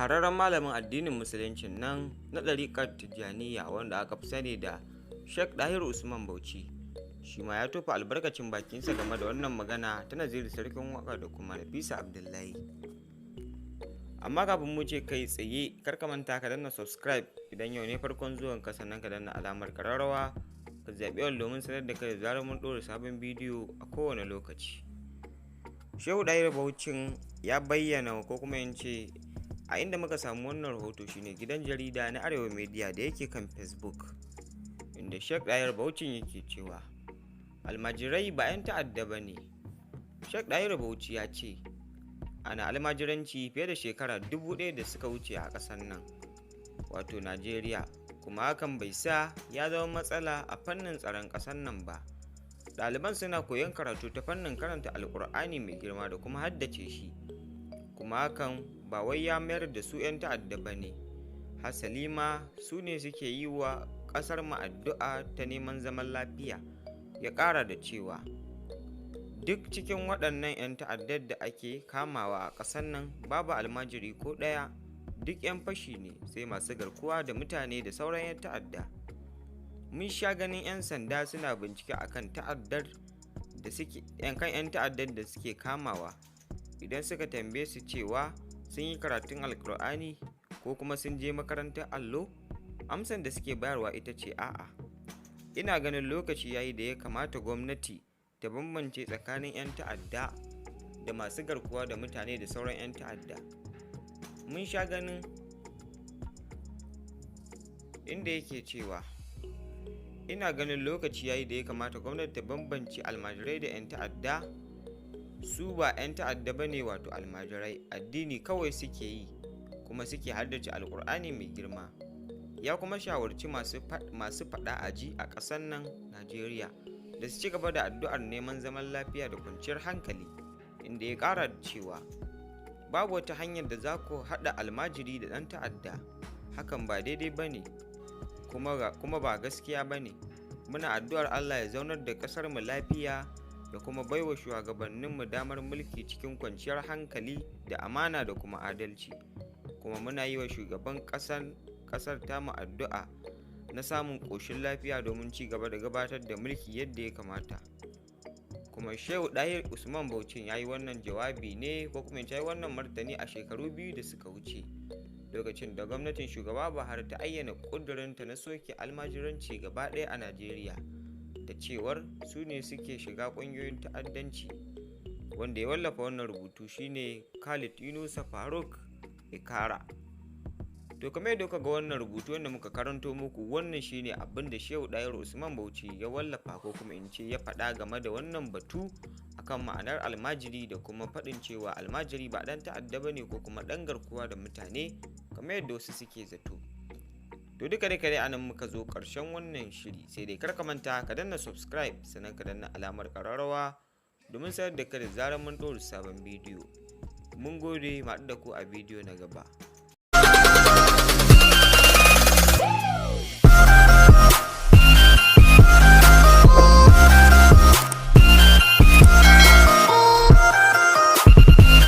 Shahararren malamin addinin Musuluncin nan na ɗariƙar Tijjaniya, wanda aka fi sani da Sheikh Dahiru Usman Bauchi, shi ma ya tofa albarkacin bakinsa game da wannan magana ta Naziru Sarkin Waƙa da kuma Nafisa Abdullahi. Amma kafin mu ce kai tsaye, kar ka manta ka danna subscribe idan yau ne farkon zuwan ka, sannan ka danna alamar kararrawa, ka zaɓi all domin sanar da kai da zarar mun ɗora sabon bidiyo a kowane lokaci. Shehu Dahiru Bauchin ya bayyana, ko kuma in ce a inda muka samu wannan rahoto shine gidan jarida na Arewa Media da yake kan Facebook, inda Sheikh Dahiru Bauchin yake cewa almajirai ba 'yan ta'adda ba ne. Sheikh Dahiru Bauchi ya ce ana almajiranci fiye da shekara 1000 da suka wuce a ƙasar nan, wato Najeriya, kuma hakan bai sa ya zama matsala a fannin tsaron ƙasar nan ba. Ɗaliban suna koyon karatu ta fannin karanta Alƙur'ani mai girma da kuma haddace shi, kuma hakan ba wai ya mayar da su 'yan ta'adda ba ne. Hasali ma su ne suke yi wa ƙasar mu addu'a ta neman zaman lafiya. Ya ƙara da cewa duk cikin waɗannan 'yan ta'addar da ake kamawa a ƙasar nan babu almajiri ko ɗaya, duk 'yan fashi ne, sai masu garkuwa da mutane da sauran 'yan ta'adda. Mun sha ganin 'yan sanda suna bincike akan ta'addar da suke kan 'yan ta'addar da suke kamawa. Idan suka tambaye su cewa sun yi karatun Alkur'ani ko kuma sun je makarantar allo, amsan da suke bayarwa ita ce a'a. Ina ganin lokaci yayi da ya kamata gwamnati ta bambance tsakanin 'yan ta'adda da masu garkuwa da mutane da sauran 'yan ta'adda. Mun sha ganin inda yake cewa ina ganin lokaci yayi da ya kamata gwamnati ta bambance almajirai da 'yan ta'adda. Su ba 'yan ta'adda ba ne, wato almajirai addini kawai suke yi kuma suke haddace Alkur'ani mai girma. Ya kuma shawarci masu faɗa aji a ƙasar nan Najeriya da su ci gaba da addu'ar neman zaman lafiya da kwanciyar hankali, inda ya ƙara da cewa babu wata hanyar da za ku haɗa almajiri da ɗan ta'adda, hakan ba daidai ba ne kuma ba gaskiya ba ne. Muna addu'ar Allah ya zaunar da ƙasar mu lafiya da kuma baiwa shugabanninmu damar mulki cikin kwanciyar hankali da amana da kuma adalci, kuma muna yi wa shugaban ƙasar tamu addu'a na samun ƙoshin lafiya domin ci gaba da gabatar da mulki yadda ya kamata. Kuma Shehu Dahir Usman Bauchin ya yi wannan jawabi ne, ko kuma ya yi wannan martani, a shekaru 2 da suka wuce, lokacin da gwamnatin shugaba Buhari ta ayyana ƙudurinta na soke almajiranci gaba ɗaya a Najeriya, da cewar su ne suke shiga ƙungiyoyin ta'addanci. Wanda ya wallafa wannan rubutu shine Khalid Yunusa Faruk Ikara. To, kamar yadda kuka ga wannan rubutu wanda muka karanto muku, wannan shine abin da Shehu Dahiru Usman Bauchi ya wallafa, ko kuma in ce ya faɗa, game da wannan batu akan ma'anar almajiri da kuma faɗin cewa almajiri ba ɗan ta'adda ba ne ko kuma ɗan garkuwa da mutane kamar yadda wasu suke zato. To, duka duka dai anan muka zo ƙarshen wannan shiri. Sai dai kar ka manta ka danna subscribe, sannan ka danna alamar ƙararrawa domin sanar da kai da zarar mun ɗora sabon bidiyo. Mun gode, mu haɗu da ku a bidiyo na gaba.